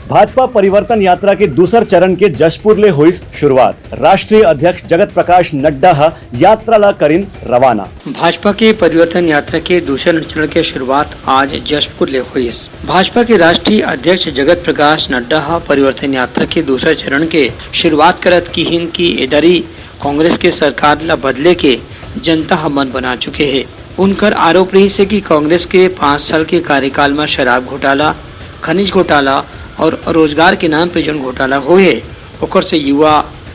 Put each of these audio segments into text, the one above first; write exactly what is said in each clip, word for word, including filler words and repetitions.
भाजपा परिवर्तन यात्रा के दूसर चरण के जशपुर ले होइस शुरुआत। राष्ट्रीय अध्यक्ष जगत प्रकाश नड्डा ह यात्रा ला करिन रवाना। भाजपा के परिवर्तन यात्रा के दूसर चरण के शुरुआत आज जशपुर ले होइस। भाजपा के राष्ट्रीय अध्यक्ष जगत प्रकाश नड्डा ह परिवर्तन यात्रा के दूसर चरण के शुरुआत करत किहिन कि एदरी कांग्रेस के सरकार ला बदले के जनता ह मन बना चुके हे। उनकर आरोप रहिस हे कि कांग्रेस के पाँच साल के कार्यकाल म शराब घोटाला, खनिज घोटाला और रोजगार के नाम पे जोन घोटाला होए हे, ओकर से युवा,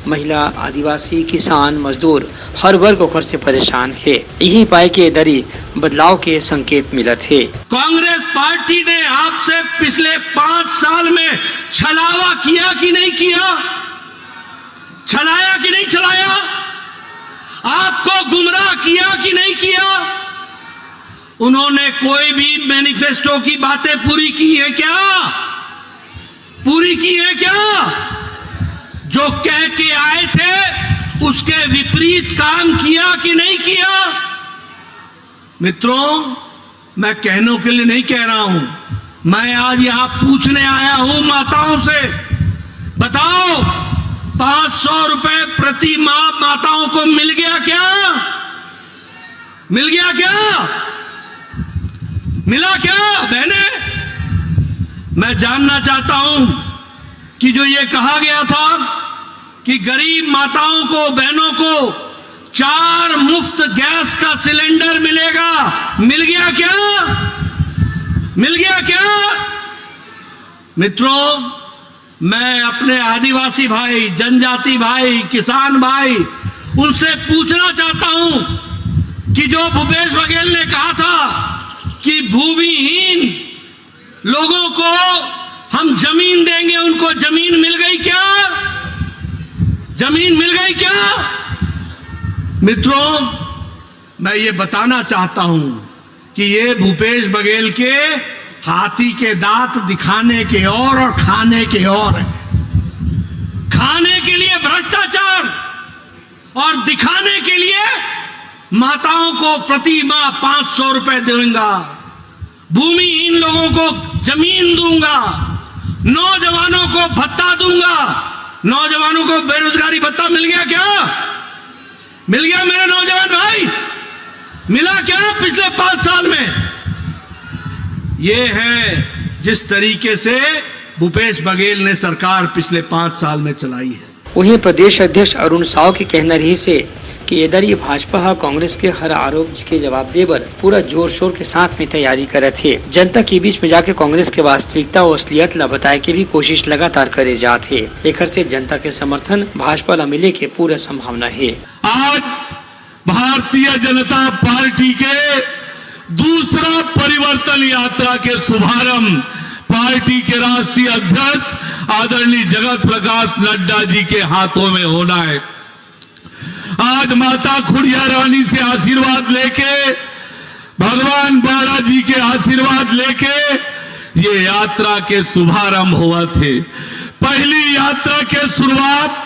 महिला, आदिवासी, किसान, मजदूर हर वर्ग ओकर से परेशान हे। यही पाए के एदरी बदलाव के संकेत मिलत हे। कांग्रेस पार्टी ने आपसे पिछले पाँच साल में छलावा किया कि नहीं किया? छलाया कि नहीं छलाया? आपको गुमराह किया कि नहीं किया? उन्होंने कोई भी मैनिफेस्टो की बातें पूरी की है क्या? पूरी की है क्या? जो कह के आए थे, उसके विपरीत काम किया कि नहीं किया? मित्रों, मैं कहने के लिए नहीं कह रहा हूं, मैं आज यहां पूछने आया हूं माताओं से, बताओ, पाँच सौ रुपए प्रति माह माताओं को मिल गया क्या? मिल गया क्या? मिला क्या, बहनें? मैं जानना चाहता हूं कि जो ये कहा गया था कि गरीब माताओं को, बहनों को चार मुफ्त गैस का सिलेंडर मिलेगा, मिल गया क्या? मिल गया क्या? मित्रों, मैं अपने आदिवासी भाई, जनजाति भाई, किसान भाई, उनसे पूछना चाहता हूं कि जो भूपेश बघेल ने कहा था कि भूमिहीन लोगों को हम जमीन देंगे, उनको जमीन मिल गई क्या? जमीन मिल गई क्या? मित्रों, मैं ये बताना चाहता हूं कि ये भूपेश बघेल के हाथी के दांत दिखाने के और, और खाने के और हैं। खाने के लिए भ्रष्टाचार और दिखाने के लिए माताओं को प्रति माह पाँच सौ रुपए दूंगा, भूमिहीन लोगों को जमीन दूंगा, नौजवानों को भत्ता दूंगा। नौजवानों को बेरोजगारी भत्ता मिल गया क्या? मिल गया मेरे नौजवान भाई? मिला क्या पिछले पांच साल में? ये है जिस तरीके से भूपेश बघेल ने सरकार पिछले पांच साल में चलाई है। वहीं प्रदेश अध्यक्ष अरुण साव के कहना रहिस हे कि एदरी भाजपा ह कांग्रेस के हर आरोप के जवाब दे बर पूरा जोर शोर के साथ में तैयारी करत हे। जनता के बीच में जाके कांग्रेस के वास्तविकता और असलियत ला बताए के भी कोशिश लगातार करे जात हे। एखर से जनता के समर्थन भाजपा ला मिले के पूरा संभावना हे। आज भारतीय जनता पार्टी के दूसरा परिवर्तन यात्रा के शुभारंभ पार्टी के राष्ट्रीय अध्यक्ष आदरणीय जगत प्रकाश नड्डा जी के हाथों में होना है। आज माता खुड़िया रानी से आशीर्वाद लेके, भगवान बालाजी के आशीर्वाद लेके ये यात्रा के शुभारंभ होवत हे। पहली यात्रा के शुरुआत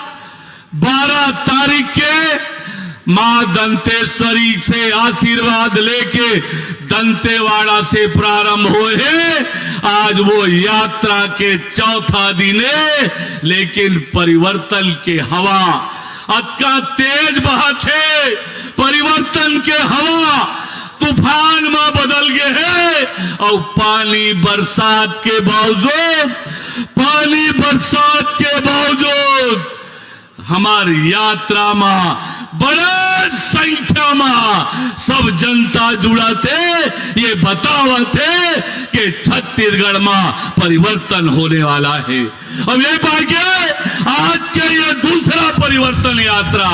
बारह तारीख के मां दंतेश्वरी से आशीर्वाद लेके दंतेवाड़ा से प्रारंभ होए हे। आज वो यात्रा के चौथा दिन हे, लेकिन परिवर्तन के हवा अतका तेज बहत हे, परिवर्तन के हवा तूफान म बदल गे हे। अउ पानी बरसात के बावजूद, पानी बरसात के बावजूद हमर यात्रा म बड़ा संख्या म सब जनता जुड़त हे, ये बतावत हे कि छत्तीसगढ़ म परिवर्तन होने वाला हे। अब ये पाके आज के ये दूसरा परिवर्तन यात्रा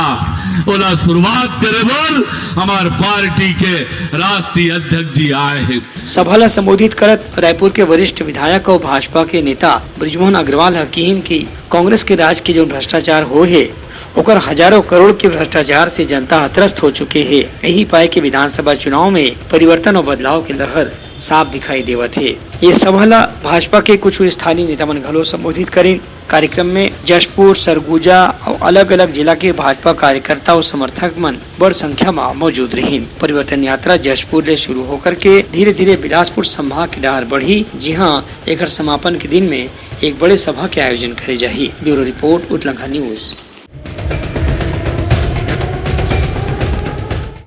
ओला शुरुआत करे बर हमार पार्टी के राष्ट्रीय अध्यक्ष जी आए हे। सभा ला संबोधित करत रायपुर के वरिष्ठ विधायक और भाजपा के नेता बृजमोहन अग्रवाल ह किहिन कि कांग्रेस के राज के जो भ्रष्टाचार होए हे, ओकर हजारों करोड़ के भ्रष्टाचार से जनता ह त्रस्त हो चुके हे। यही पाए के विधानसभा चुनाव में परिवर्तन और बदलाव के लहर साफ दिखाई देवत हे। ये सभा ला भाजपा के कुछ स्थानीय नेता मन घलो संबोधित करिन। कार्यक्रम में जशपुर, सरगुजा अउ अलग-अलग जिला के भाजपा कार्यकर्ता अउ समर्थक मन बड़ संख्या म मौजूद रहिन। परिवर्तन यात्रा जशपुर ले शुरू होकर के धीरे-धीरे बिलासपुर संभाग के डहर बढ़ही, जिहां एकर समापन के दिन में एक बड़े सभा के आयोजन करे जाही। Bureau report, Utlangha news.